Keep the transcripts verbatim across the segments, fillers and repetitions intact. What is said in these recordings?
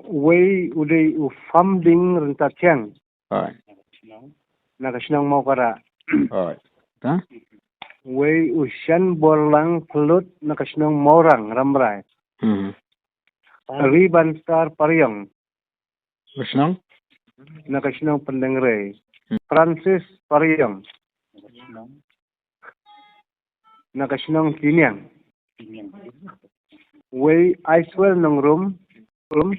Wei u dei u Famding Ryntathiang. Hoi. Na ka shnong Mawkara. Hoi. Ta? Wei u Shanborlang Phelut na ka shnong Mawrang Rambrai. Hmm. Ribanstar Pariong. Ka shnong? Na ka shnong Pyndengrei. Hmm. Francis Pariong. Na ka shnong Kiniang. Wei Aiswel Nongrum, Rum,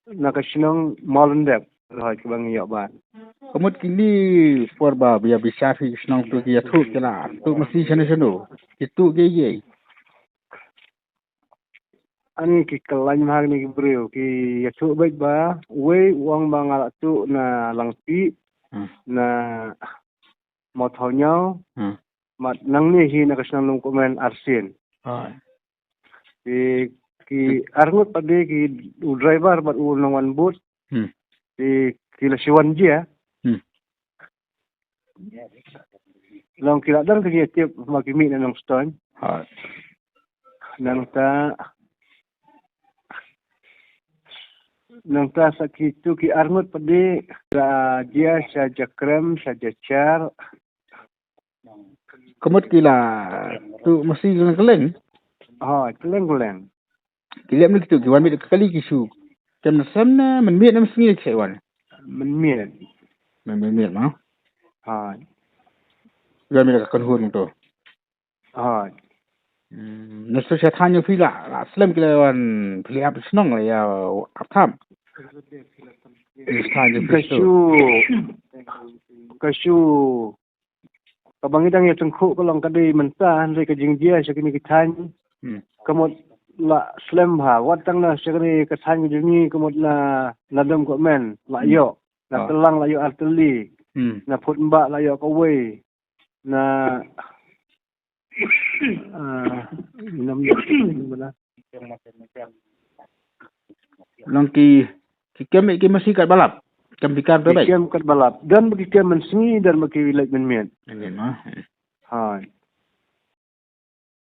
na ka shnong Mawlyndep, Rajoids kaba ngi ïoh ban. Ka mut kini por ba bia bishar hi shnong tu ki ïathuh ki la tuh masi shano shano, ki tuh ki ye. Ani ki khlaiñ ma ha kini ki briew ki ïathuh beit ba wei u ong ba nga la tuh na Langpih, hmm, na Mawthaw Ñiaw, hmm, bad nangne hi na ka shnong Lum Kmen arsien. Hoi. Ki, ki arngut pat de ki u driver bad u nongwan bud. Hmm. Ki, ki la shu wan jia. Hmm. Long ki la dang ki tip ma ki mih na Nongstoiñ. Hoi. Nangta, nangta sa kitu ki arngut pat de la jia sha Jakrem, sha Jachar. Ka mut ki la tuh masi kylleng kylleng? Hoi, kylleng kylleng. Ki lem ni kitu ki wan miet ka kali ki shu kem na sem ne mynmiet ne mynsngi ki sa wan? Mynmiet. Mynmiet ma? Hoi. Wan miet ka kynhun tu. Hoi. Hmm, na shu sha thaiñ phi la, la slem ki la wan phi la ap shnong la ïa ap tham. Sha thaiñ phi ka tu. Shu, ka shu, kaba ngi dang ïa tyngkhuh ka long ka dei mynta hynrei ka jingjia sha kine ki thaiñ. Hmm. Ka mut la slem ha, wat tang na sha kane ka thaiñ ka jong ngi ka mut na, na Dum Kmen la ïoh, na Tlang la ïoh ar tylli, hmm, na Phutmbah la ïoh kawei, na, ah, nam, nam, nam. Long ki, ki kem ki masi kat ba lap. Kem bikar tu bai. Ki kem kat ba lap. Don ba ki kem mynsngi, don ba ki leit mynmiet. Mynmiet ma. Hoi.